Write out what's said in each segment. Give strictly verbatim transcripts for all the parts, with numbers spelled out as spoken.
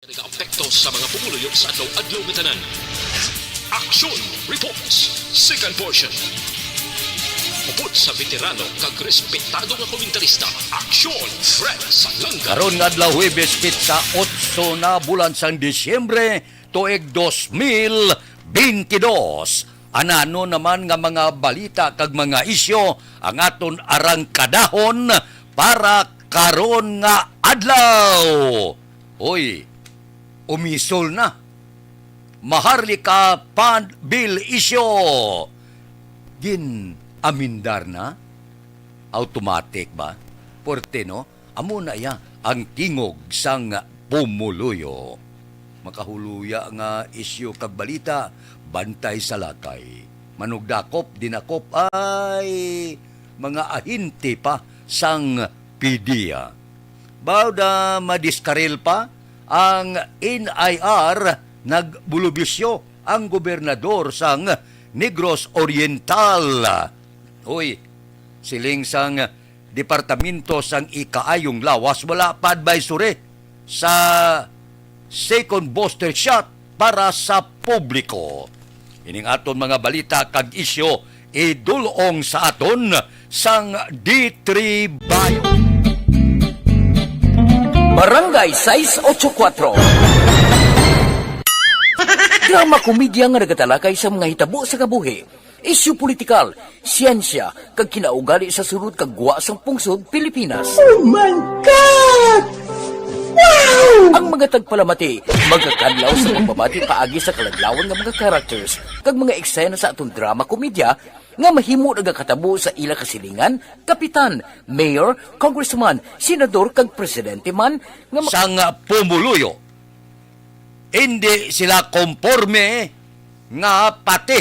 Nagaapekto sa mga pumuluyo sa adlaw-adlaw nga tanan. Action Reports, second portion. Upod sa veterano kag respetado nga komentarista, Action Fred Salanga. Karon nga adlaw, Huwebes, petsa otso na, bulan sang Disyembre, tuig dos mil bentidós. Anano naman nga mga balita kag mga isyu ang aton arangkadahon para karon nga adlaw? Hoy, umisol na. Maharlika Pond Bill issue. Gin-amendar na? Automatic ba? Puwerte, no? Amo na iya ang tingog sang pumuluyo. Makahuluya nga isyu kag balita, bantay sa lakay. Manugdakop, dinakop ay mga ahente pa sang PDEA. Bawda madiskaril pa ang NIR, nagbulubisyo ang gobernador sang Negros Oriental. Uy, siling sang Departamento sang Ikaayong Lawas, wala pa advisory sa second booster shot para sa publiko. Ining aton mga balita kag isyu idul-ong sa aton sang D three Bio. Barangay sais ocho kuatro. Drama komedya nga nagatalakay sa mga hitabo sa kabuhi, isyu politikal, siyensya, kag kinaugali sa sulod kag gwa sang pungsod Pilipinas. Oh my God! Wow! Ang mga tagpalamati magakadlaw sa pagbabati paagi sa kaladlawan nga mga characters kag mga eksena sa aton drama komedya nga mahimo nagakatabo sa ila kasilingan, kapitan, mayor, congressman, senador, kag presidente man nga ma- sang pumuluyo. Indi sila komporme nga pati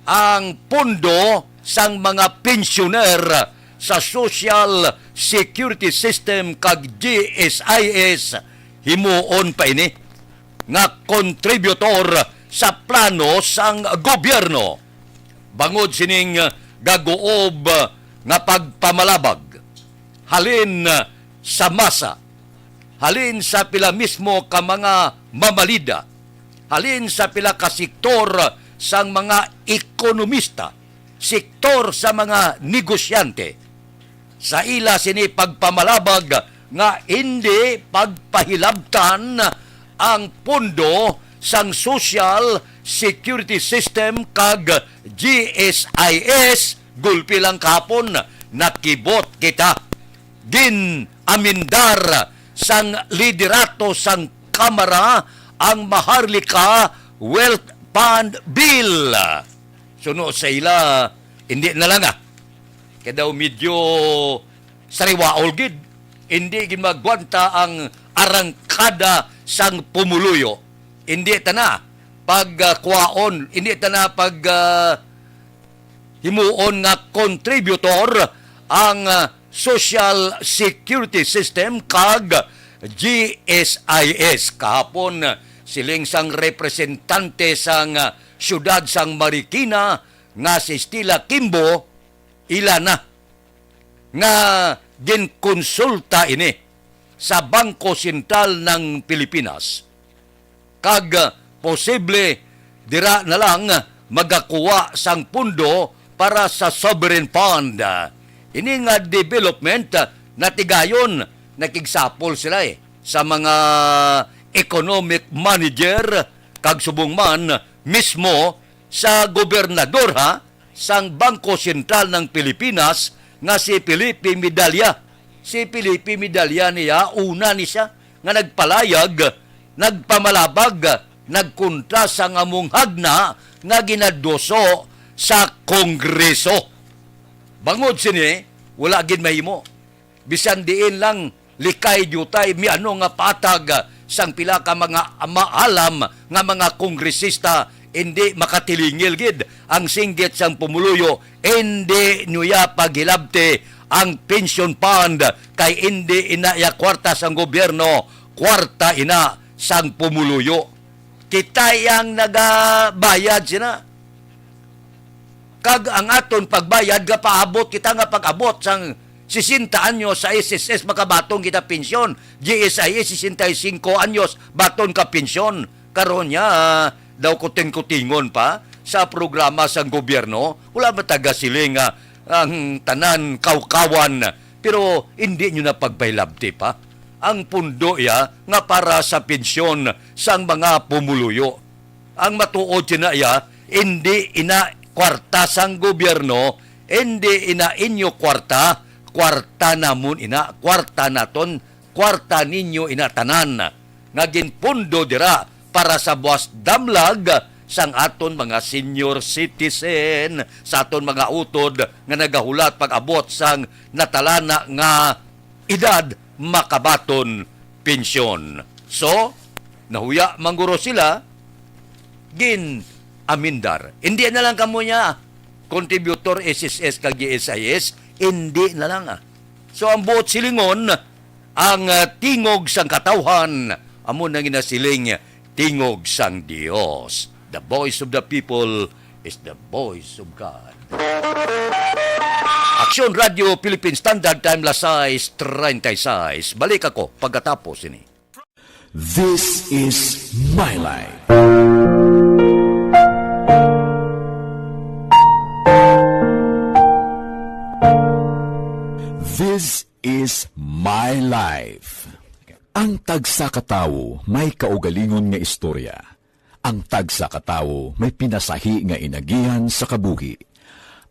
ang pondo sang mga pensyoner sa Social Security System kag G S I S himuon pa ini nga kontributor sa plano sang gobyerno. Bangod sining gaguob nga pagpamalabag halin sa masa, halin sa pila mismo ka mga mamalida, halin sa pila ka sektor sang mga ekonomista, sektor sa mga negosyante. Sa ila sini pagpamalabag nga indi pagpahilabtan ang pondo sang Social Security System kag G S I S, gulpi lang kahapon, nakibot kita. Gin-amendar sang liderato sang Kamara ang Maharlika Wealth Fund Bill. Suno sa ila, hindi na lang, ah. Kaya daw medyo sariwaol gid. Hindi gid magwanta ang arangkada sang pumuluyo. Hindi ta na pag, ah, kuwaon, hindi ta na pag, ah, himuon nga contributor ang, ah, Social Security System kag G S I S. Kahapon, siling sang representante sang, ah, siyudad sang Marikina nga si Stella Kimbo, ila na nga ginkonsulta ini sa Bangko Sentral ng Pilipinas, kag, ah, posible dira na lang magakuha sang pundo para sa sovereign fund. Ini nga development, ah, natigayon, nakigsapol sila, eh, sa mga economic manager kag subong man mismo sa gobernador, ha, sang Bangko Sentral ng Pilipinas nga si Felipe Medalla. Si Felipe Medalla niya, una ni siya nga nagpalayag, nagpamalabag, nagkontra sa ngamong hagna nga ginaduso sa Kongreso. Bangod sini, wala gid mahimo. Bisan diin lang, likay diutay, miano nga patag, ah, sang pila ka mga maalam nga mga kongresista, indi makatilingil gid ang singgit sang pumuluyo, indi niya paghilabti ang pension fund, kay indi ina iya kwarta sang gobyerno, kwarta ina sang pumuluyo. Kita ang nagabayad sina. Kag ang aton pagbayad, gapaabot kita nga pag-abot sang sesenta anyos sa S S S makabaton kita pensyon. G S I S, sesenta y cinco anyos, baton ka pensyon. Karon niya, daw kuting-kutingon pa sa programa sang gobyerno. Wala ba taga siling nga ang tanan kawkawan? Pero hindi nyo na pagpailabti pa. Ang pundo ya nga para sa pensyon sang mga pumuluyo. Ang matuod sina iya, indi ina kwarta sang gobyerno, indi ina inyo kwarta, kwarta namon ina, kwarta naton, kwarta ninyo ina tanan nga ginpundo dira para sa buas damlag sang aton mga senior citizen, sa aton mga utod nga nagahulat pag-abot sang natalana nga edad makabaton pensyon. So, nahuya mangguro sila, gin-amendar. Hindi na lang kamo niya, contributor S S S kag G S I S, hindi na lang, ah. So, ang buot silingon, ang, ah, tingog sang katawhan, amo na ginasiling, tingog sang Dios. The voice of the people is the voice of God. Aksyon Radio Philippine Standard Time, las sais treinta y seis. Balik ako pagkatapos ini. This is My Life. This is My Life. Ang tagsa ka tawo may kaugalingon nga istorya. Ang tagsa ka tawo may pinasahi nga inagihan sa kabuhi.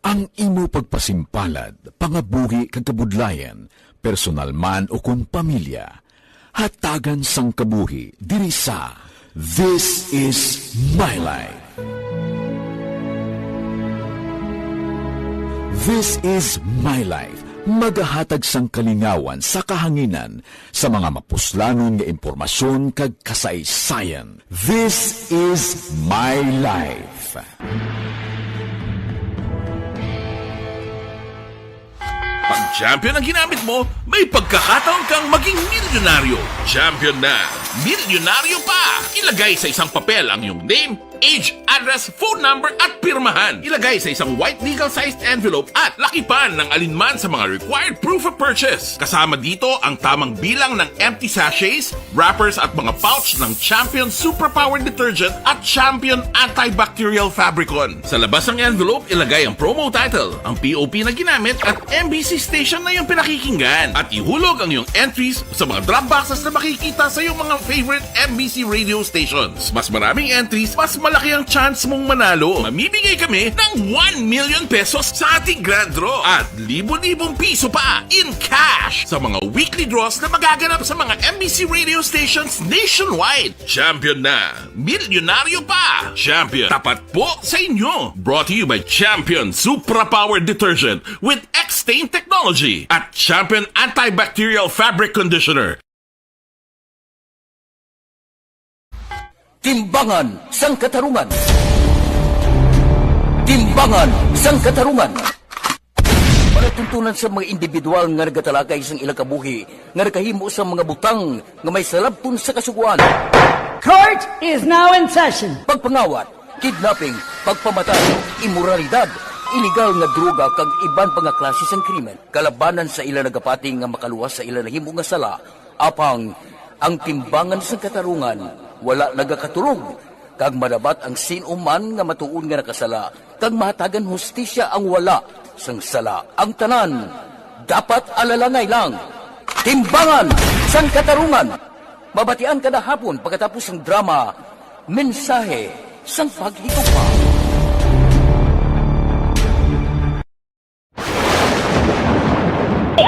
Ang imo pagpasimpalad, pangabuhi kag kabudlayan, personal man o kon pamilya, hatagan sang kabuhi diri sa This Is My Life. This Is My Life, magahatag sang kalingawan sa kahanginan sa mga mapuslanon nga impormasyon kag kasaysayan. This is my life. Pag champion ang ginamit mo, may pagkakataon kang maging milyonaryo. Champion na milyonaryo pa! Ilagay sa isang papel ang iyong name, age, address, phone number, at pirmahan. Ilagay sa isang white legal-sized envelope at lakipan ng alinman sa mga required proof of purchase. Kasama dito ang tamang bilang ng empty sachets, wrappers, at mga pouch ng Champion Superpower Detergent at Champion Antibacterial Fabricon. Sa labas ng envelope, ilagay ang promo title, ang P O P na ginamit, at M B C station na iyong pinakikinggan. At ihulog ang iyong entries sa mga drop boxes na makikita sa iyong mga favorite M B C radio stations. Mas maraming entries, mas malaki ang chance mong manalo. Mamimigay kami ng one million pesos sa ating grand draw at libo-libong piso pa in cash sa mga weekly draws na magaganap sa mga M B C radio stations nationwide. Champion na! Milyonaryo pa! Champion, tapat po sa inyo! Brought to you by Champion Supra Power Detergent with X-Stain Technology at Champion Antibacterial Fabric Conditioner. Timbangan sang Katarungan. Timbangan sang Katarungan. Palatuntunan sa mga individual nga nagatalakay sang ilang kabuhi nga nakahimo sang mga butang nga may salabton sa Kasugoan. Court is now in session. Pagpangawat, kidnapping, pagpamatay, imoralidad, ilegal nga droga kag iban pa nga klase sang krimen kalabanan sa ila nagapati nga makaluwas sa ila nahimo nga sala. Apang ang timbangan sang katarungan wala nagakatulog, kag madabat ang sin-o man nga matuod nga nakasala, kag mahatagan hustisya ang wala sang sala. Ang tanan dapat alalangay lang. Timbangan sang Katarungan. Mabatian kada hapon pagkatapos sang drama, Mensahe sang Paghigugma.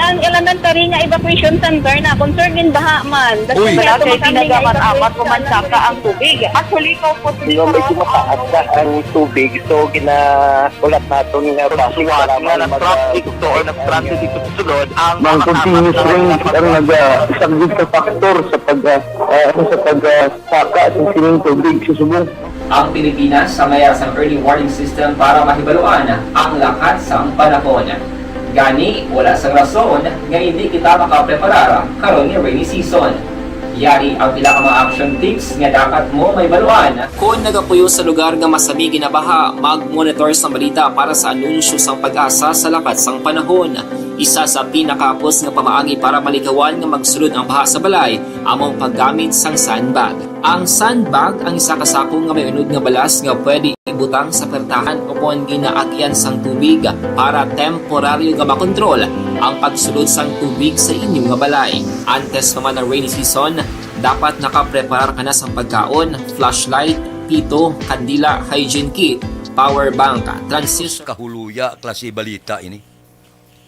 Ang elementary nga evacuation center na concerned in baha man. Uy. Wala kay kinagaman amat ko man saka ang tubig. Actually, ko po. Di ba, medyo mataas na ang tubig, so ginaulat naton nga basi suwat nga nag-transit to or nag-transit dito sa sulod ang mga continuous rain ang nag-, ah, isang good factor sa pag, ah, ah, sa pag, ah, saka sa sining tubig sa subong. Ang Pilipinas sa mayar sang early warning system para mahibaluan ang lakat sang panahon. Gani, wala sang rason nga hindi kita makapreparar karon nga rainy season. Yari ang pila ka mga action tips nga dapat mo may baluan. Kon nagapuyo sa lugar nga masami ginabaha, mag-monitor sang balita para sa anunsyo sang PAGASA sa lakat sang panahon. Isa sa pinakahapos nga pamaagi para malikawan nga magsulod ang baha sa balay amo ang paggamit sang sandbag. Ang sandbag ang isa ka sako nga may unod nga balas nga pwede ibutang sa pertahan o kon ginaagyan sang tubig para temporaryo nga makontrol ang pagsulod sang tubig sa inyo nga balay. Antes pa man ang rainy season, dapat nakapreparar ka na sang pagkaon, flashlight, pito, kandila, hygiene kit, power bank, transition. Kahuluya klase balita ini.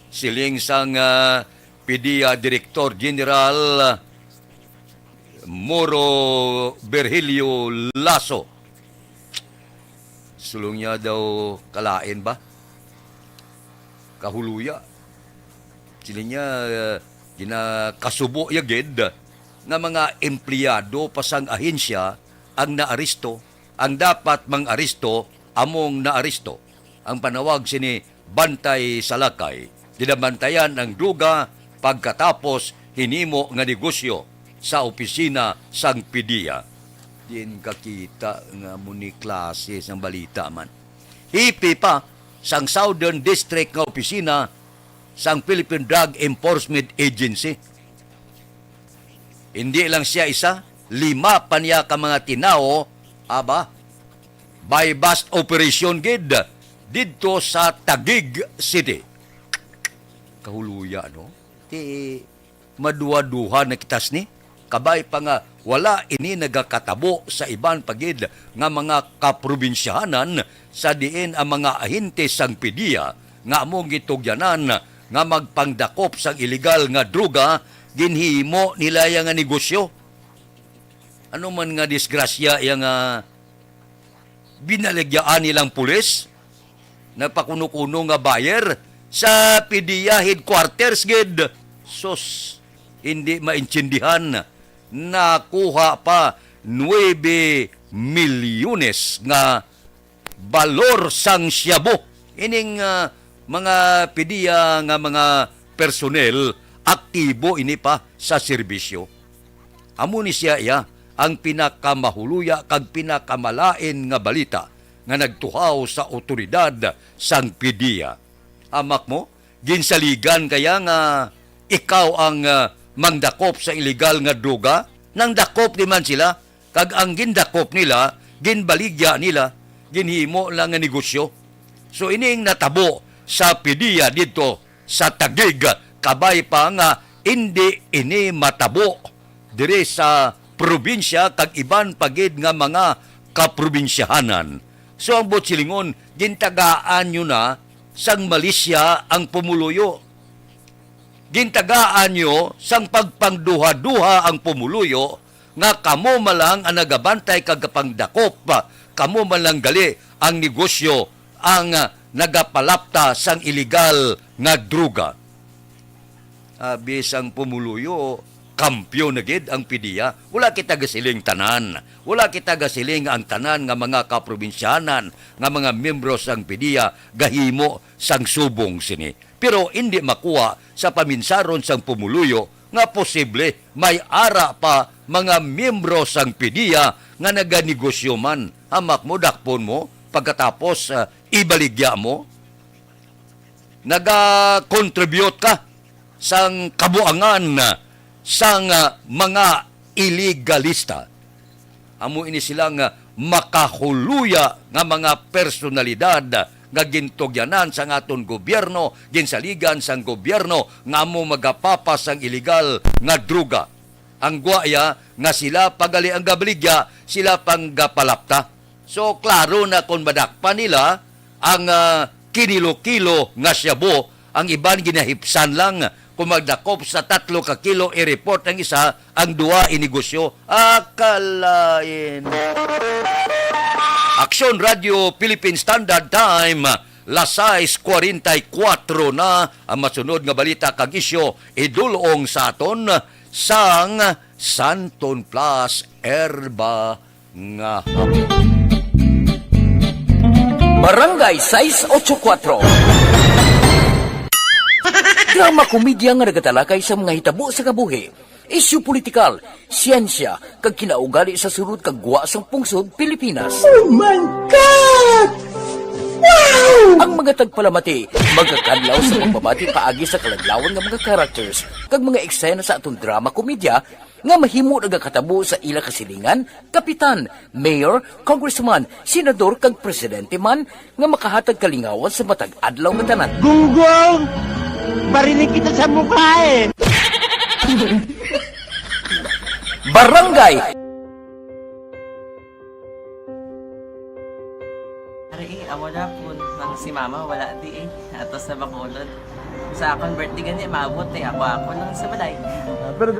Siling sang, ah, PDEA Director General Moro Virgilio Lasso. Sulong niya daw kalain ba? Kahuluya. Sila niya, ah, ginakasubo ya gid nga mga empleyado pa sang ahensya ang naaresto, ang dapat mang-aresto among naaresto. Ang panawag sini bantay sa lakay. Ginabantayan ang druga pagkatapos hinimo nga negosyo sa opisina sang PDEA. Din kakita nga mo ni klase sang balita man. Hipi pa sang Southern District nga opisina sang Philippine Drug Enforcement Agency. Hindi lang siya isa, lima pa niya ka mga tinawo, aba, buy-bust operation gid didto sa Taguig City. Kahuluya, no? Ti maduha-duha na kita sini. Kabay pa nga wala ini nagakatabo sa iban pa gid nga mga kaprobinsyahanan sa diin ang mga ahente sang PDEA nga among gitugyanan nga magpangdakop sang iligal nga droga, ginhimo nila ya nga negosyo. Ano man nga disgrasya ya nga binaligyaan nilang pulis, nagpakuno-kuno nga buyer sa PDEA headquarters gid. Sus, hindi maintindihan. Nakuha pa nuebe milyones nga balor sang shabu. Ining, ah, mga PDEA nga mga personnel, aktibo ini pa sa serbisyo. Amo ni siya iya ang pinakamahuluya kag pinakamalain nga balita nga nagtuhaw sa awtoridad sang PDEA. Hamak mo, ginsaligan kaya nga ikaw ang, ah, mangdakop sa iligal nga droga? Nangdakop di man sila, kag ang gindakop nila, ginbaligya nila, ginhimo lang nga negosyo. So, ining natabo sa PDEA didto sa Taguig, kabay pa nga indi ini matabo diri sa probinsya kag iban pa gid nga mga kaprobinsyahanan. So, ang buot silingon, gintagaan nyo na sang malisya ang pumuluyo. Gintagaan nyo sang pagpangduha-duha ang pumuluyo nga kamo man lang ang nagabantay kag kapangdakop, kamo man lang gali ang negosyo ang, ah, nagapalapta sang iligal nga droga. Abi sang pumuluyo, kampiyon na gid ang PDEA. Wala kita gasiling tanan. Wala kita gasiling nga ang tanan nga mga kaprobinsyanan nga mga miyembro sang PDEA gahimo sang subong sini. Pero indi makuha sa paminsaron sang pumuluyo nga posible may ara pa mga miyembro sang PDEA nga naganegosyo man. Hamak mo, dakpon mo, pagkatapos, ah, ibaligya mo. Nagakontribute ka sang kabuangan sang, ah, mga iligalista. Amo ini sila nga makahuluya nga mga personalidad nga gintugyanan sang aton gobyerno, ginsaligan sang gobyerno nga amo magapapas sang iligal nga droga. Ang gwaya nga sila pa gali ang gabaligya, sila pang gapalapta. So, klaro na kon madakpan nila ang, ah, kinilo-kilo nga shabu, ang iban ginahipsan lang. Kung magdakop sa tatlo ka kilo, i-report ang isa, ang duha inegosyo. Akalain. Aksyon Radio Philippine Standard Time, las sais cuarenta y cuatro na ang masunod nga balita kag isyu, idulong sa aton sang Santon Plus Herba nga hapon. Barangay sais ocho cuatro. Drama komedya nga nagatalakay sa mga hitabo sa kabuhi. Isyu politikal, siyensya, kag kinaugali sa sulod kag gwa sang pungsod Pilipinas. Oh my God! Wow! Ang mga tagpalamati magakadlaw sa pagbabati paagi sa kaladlawan nga mga characters kag mga eksena sa aton drama komedya nga mahimo nagakatabo sa ila kasilingan, kapitan, mayor, congressman, senador, kag presidente man nga makahatag kalingawan sa matag adlaw nga tanan. Gunggong! Barinig kita sa mukha eh! Barangay! Ari eh, amo na po nang si mama wala di eh. Ato sa Bacolod. Sa akong birthday gani, maabot eh. Ako-ako lang sa balay. Ah, pero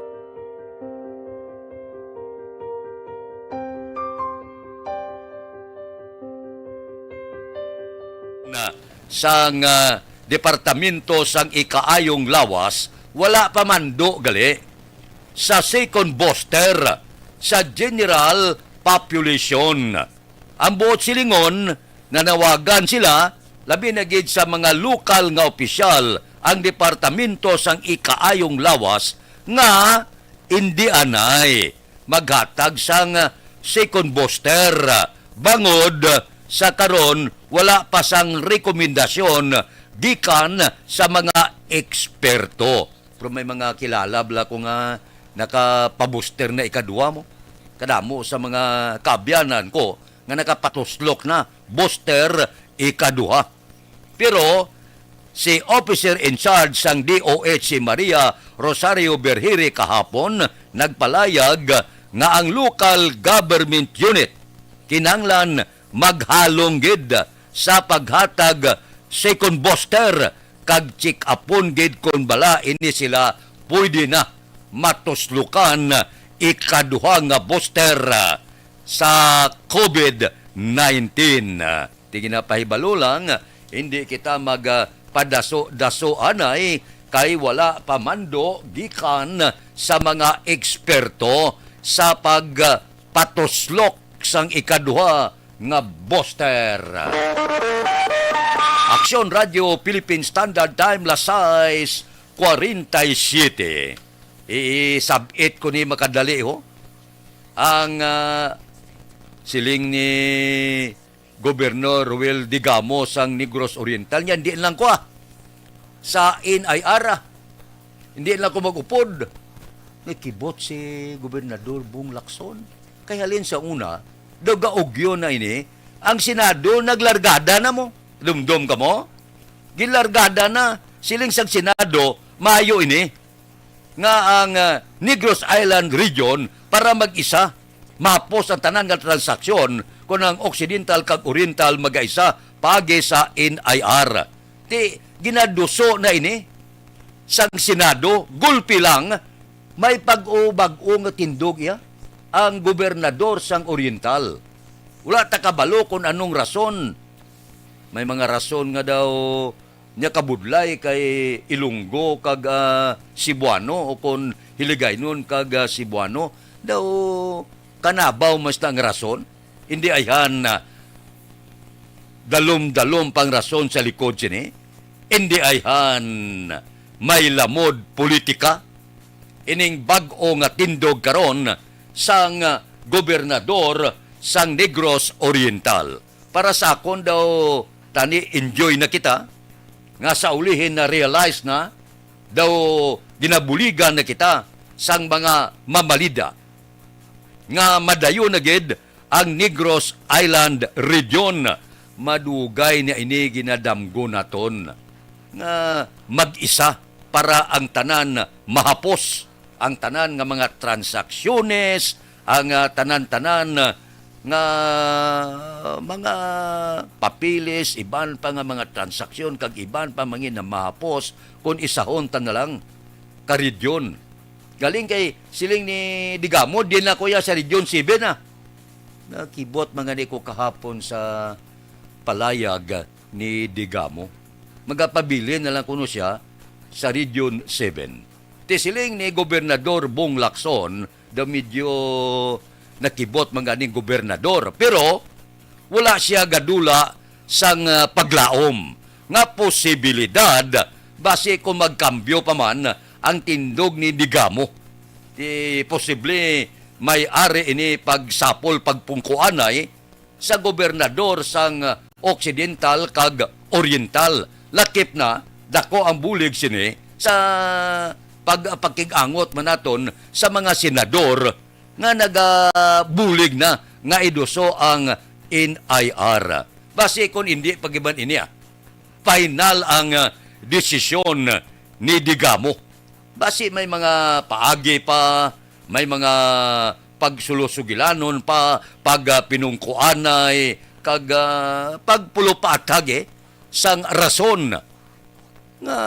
na sang, ah, Departamento sang Ikaayong Lawas, wala pa mando gali sa second booster sa general population. Ang buot silingon, nanawagan sila, labi na gid sa mga lokal nga opisyal, ang Departamento sang Ikaayong Lawas nga indi anay maghatag sang second booster, bangod sa karon wala pa sang rekomendasyon gikan sa mga eksperto. Pero may mga kilala bala ko nga nakapabuster na ikaduha mo. Kadamo sa mga kaabyanan ko nga nakapatuslok na buster ikaduha. Pero si officer in charge sang D O H, si Maria Rosario Berhiri, kahapon nagpalayag nga ang local government unit kinahanglan maghalong gid sa paghatag second booster kag check-upon gid kon bala ini sila pwede na matuslokan ikaduha nga booster sa covid nineteen. Ti ginapahibalo lang, hindi kita magpadaso-daso anay kay wala pa mando gikan sa mga eksperto sa pagpatuslok sang ikaduha nga booster. Aksyon Radio Philippine Standard Time, las sais cuarenta y siete. Isab-it ko ni makadali, ho. Ang, ah, siling ni Gobernador Ruel Digamo sang Negros Oriental, niya, hindi lang ko, ah, sa N I R, ah. Hindi lang ko mag-upod. Nakibot si Gobernador Bong Lacson. Kay halin sa una, daw gaugyo na ini, ang Senado naglargada na mo. Dumdom ka mo? Gilargada na, siling sang Senado, mayo ini nga ang, ah, Negros Island Region para mag-isa. Mahapos ang tanan nga transaksyon kon ang Occidental kag Oriental mag-isa paagi sa N I R. Ti ginaduso na ini sang Senado, gulpi lang, may pag-o bag-o nga tindog iya ang gobernador sang Oriental. Wala ta kabalo kon anong rason. May mga rason nga daw niya kabudlay kay Ilonggo kag, ah, Cebuano, o kon Hiligaynon kag, ah, Cebuano, daw kanabaw mas na ang rason. Hindi ayhan na dalom-dalom pang rason sa likod sini. Hindi ayhan may lamod politika ining bag-o nga tindog karon sang, ah, gobernador sang Negros Oriental. Para sa akon daw, tani enjoy na kita, nga sa ulihin na-realize na daw ginabuligan na kita sang mga mamalida nga madayon na gid ang Negros Island Region. Madugay na ini ginadamgo naton nga mag-isa para ang tanan mahapos, ang tanan nga mga transaksyones, ang, ah, tanan-tanan nga mga papeles, iban pa nga mga transaksyon, kag iban pa mangin na mahapos kung isahon ta na lang ka region. Galing kay siling ni Digamo, di na kuya sa Region seven na. Nakibot mga ni ko kahapon sa palayag ni Digamo. Magapabilin na lang kuno siya sa Region seven. Ti siling ni Gobernador Bong Lacson, daw medyo nakibot man ganing gobernador, pero wala siya gadula sang, ah, paglaom nga posibilidad basi kung magkambyo pa man ang tindog ni Digamo. Di posible may ari ini pagsapol, pagpungkuanay sa gobernador sang Occidental kag Oriental. Lakip na, dako ang bulig sini sa pag-, pagkig-angot man naton sa mga senador nga nagabulig na nga iduso ang N I R. Basi kon hindi pa giban ini, ah, final ang, ah, desisyon ni Digamo. Basi may mga paagi pa, may mga pagsulosugilanon pa, pag, ah, pinungkuanay, kag, ah, pagpulupaathag, eh, sang rason nga,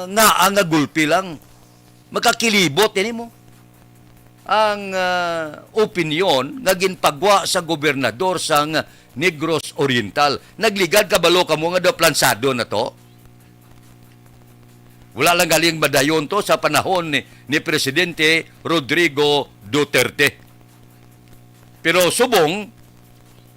nga ang gulpi lang. Makakilibot ini mo ang, ah, opinyon nga ginpagwa sa gobernador sang Negros Oriental. Nagligad kabalo kamo nga daw plansado na to? Wala lang galing madayon to sa panahon ni, ni Presidente Rodrigo Duterte. Pero subong,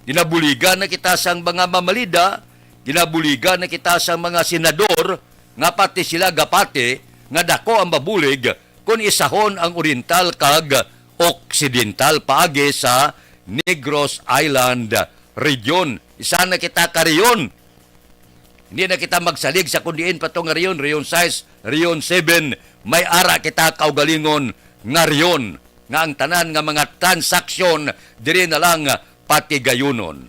ginabuligan na kita sang mga mamalida, ginabuligan na kita sang mga senador, nga pati sila gapati nga dako ang mabulig kon isahon ang Oriental kag Occidental paagi sa Negros Island Region. Isa na kita ka rehiyon. Hindi na kita magsalig sa kon diin pa to nga rehiyon, Rehiyon sais, Rehiyon seven. May ara kita kaugalingon nga rehiyon, nga ang tanan nga mga transaksyon diri na lang patigayunon.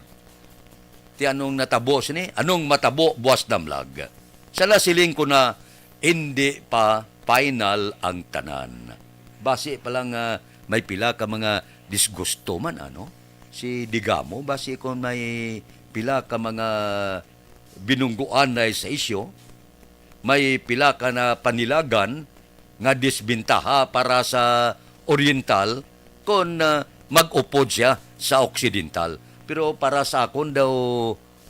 Ti anong natabo sini? Anong matabo buwas damlag? Sa nasiling ko na, hindi pa final ang tanan. Basi pa lang, ah, may pila ka mga disgusto man, ano? Si Digamo, basi kung may pila ka mga binungguan na sa isyu, may pila ka na panilagan nga disbentaha para sa Oriental kon, ah, mag-upod siya sa Occidental. Pero para sa akon daw,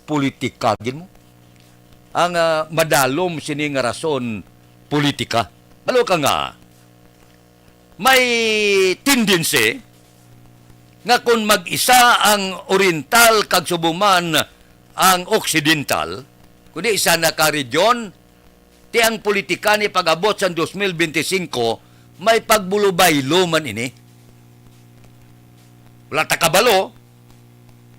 politika gid mo. Ang, ah, madalom sini nga rason, politika. Balo ka nga, may tendency nga kung mag-isa ang Oriental kag subong man ang Occidental, kundi isa na ka region, ti ang politika ni pag-abot sang dos mil benti singko may pagbulobaylo man ini. Wala ta kabalo,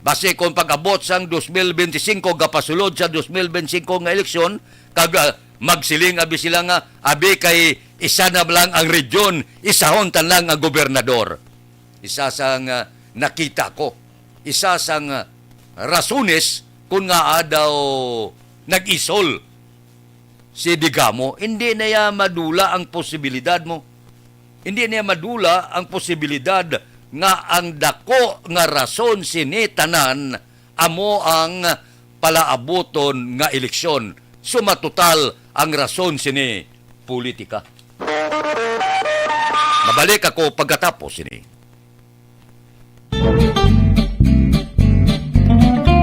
basi kung pag-abot sang dos mil benti singko, gapasulod sa dos mil benti singko nga eleksyon, kag, ah, magsiling abi sila nga, abi kay isa na lang ang region, isahon ta lang ang gobernador. Isa sang, ah, nakita ko, isa sang, ah, rasones kung ngaa daw nag-isol si Digamo, hindi na iya madula ang posibilidad mo. Hindi niya madula ang posibilidad nga ang dako nga rason sini tanan amo ang palaabuton nga eleksyon. Suma total, ang rason sini, politika. Mabalik ako pagkatapos sini.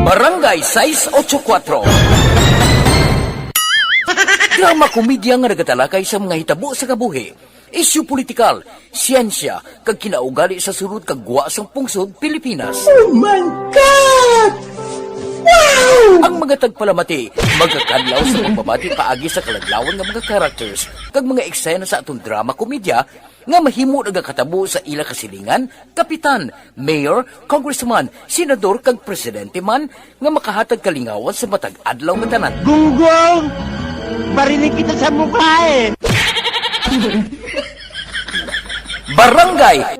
Barangay sais ocho kuwatro. Drama komedya nga nagatalakay sa mga hitabo sa kabuhi, isyu politikal, siyensya, kag kinaugali sa sulod kag gwa sang pungsod Pilipinas. Oh my God! Wow! Ang mga tagpalamati magakadlaw sa pagbabati paagi sa kaladlawan nga mga characters kag mga eksena sa aton drama komedya nga mahimo nagakatabo sa ila kasilingan, kapitan, mayor, congressman, senador, kag presidente man nga makahatag kalingawan sa matag adlaw nga tanan. Gunggong! Barinig kita sa mukha eh! Barangay!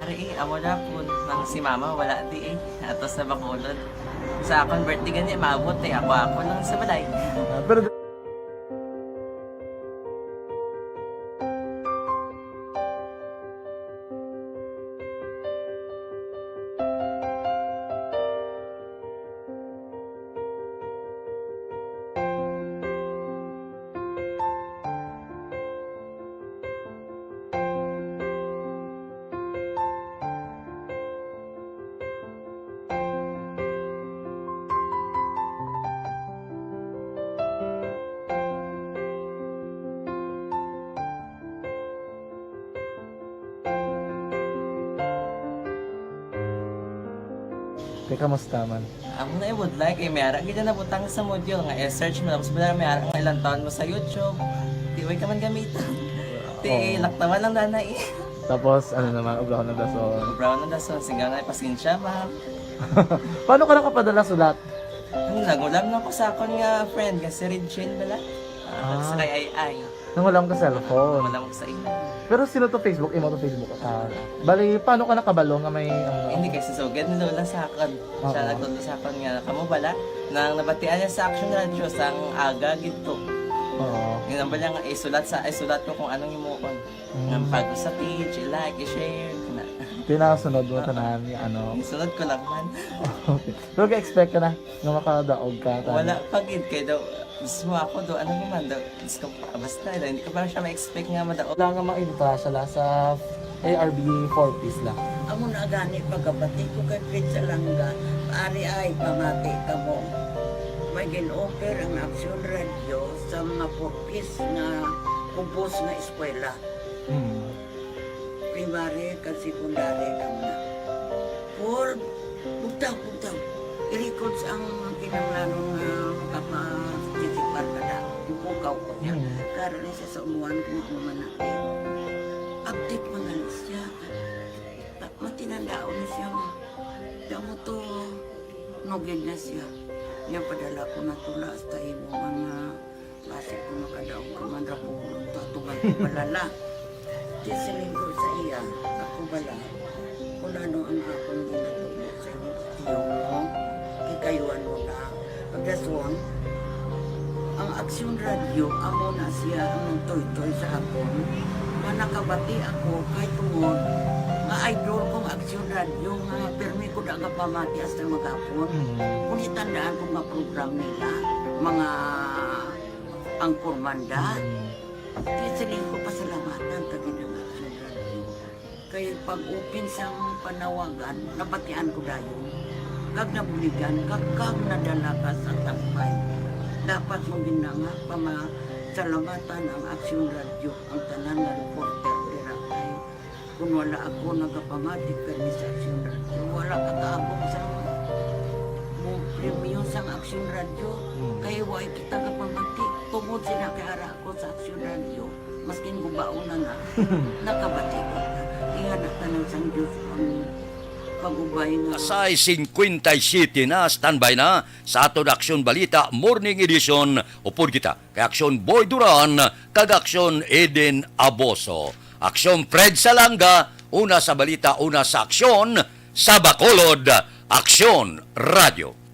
Ari eh, amo na po nang si mama wala di eh. Ato sa Bacolod. Sa akong birthday gani, maabot eh. Ako, ako lang sa balay. Ah, pero Teka, musta man? Amo na ibudlay kay may ara gid na butang sa module nga i-search mo, tapos wala may ara nga ilang taon mo sa YouTube. Di way ka man gamiton. Ti, Oo. laktawan lang dana eh. Tapos, ano naman, obrahon ng dason. Brown ang dason, singga na, pasensya, ma'am. Paano ka nakapadala sulat? Ano, nagulam na ko sa akon nga friend, nga si Regine bala. Ah, Ah. sa kay Ay Ay. Nangulam ka cellphone. Wala mo sa imo. Pero sino to Facebook? Imo to Facebook? Ah, bali, paano ka nakabalo nga may ano? Hindi kay susugid ni Lola sa akon. Siya Oo. nagtudlo sa akon nga, kamo bala, nang nabatian niya sa Action Radio, sang aga gid to. Oo. Ginambal niya nga isulat sa, isulat ko kung anong imuon. Mm. Nga bago sa page, i-like, i-share, na. Tinasunod mo tanan nga ano. Isunod ko lang man. Okay. Pero ga-expect ka na nga makadaog ka tanan? Wala pa gid kay daw, mismo ako do, ano naman daw, Diyos ko, ah, basta, hindi ko pa siya ma-expect nga madaog. Wala nga mga invitation la sa A R B four Ps la. Amo na gani pagkabati ko kay Fred Salanga, ari ay pamati kamo. May gin-offer ang Action Radio sa mga four Ps nga kubos nga eskwela, Hmm. primary kag secondary kamo na. Paul, bugtaw, bugtaw. I-records ang kinahanglanon nga makaparticipar ka na. Ipukaw ko niya. Hmm. Karon ni siya sa umuan kung ano man natin. Update man gani siya. Ta- Matinandaon na siya mo. Kaya mo to, nugid na siya. Niya padala ko na tula hasta imo mga basi ko makadaog ka man ra pulong to atuman ko balala. Di siling ko sa iya, ako bala. Kung ano ang akong ginatubo sa inyo, tiyo mo, kikayuan mo na. Pagkasuon, ang Aksyon Radio, amo na siya ang nagtoytoy sa akon. Nga nakabati ako kay tungod nga idol kong Aksyon Radio nga pirmi ko da nga pamati hasta maghapon. Mm. Kung itandaan ko nga program nila, mga angkormanda. Mm. Kaya siling ko pasalamatan ka gid ang Aksyon Radio. Kay pag-open sang panawagan, nabatian ko dayon. Kag nabuligan, kag, kag nadala ka sa Tambay. Dapat mo gid na nga pamasalamatan ang Aksyon Radio, ang tanan nga reporter dira kay kung wala ako nagapamati kani sa Aksyon Radio, wala ka kaabot sa mo premyo sang Aksyon Radio. Mm. Kay way kita kapamati, tungod sila kay ara ako sa Aksyon Radio, maskin gubaon na na, nakabati ko. Ingana tanan sang Diyos ang pag-ubay nga Alas sais cincuenta y siete na, standby na sa aton Aksyon Balita Morning Edition. Upod kita kay Aksyon Boy Duran kag Aksyon Eden Aboso. Aksyon Fred Salanga, una sa balita, una sa aksyon, sa Bacolod, Aksyon Radio.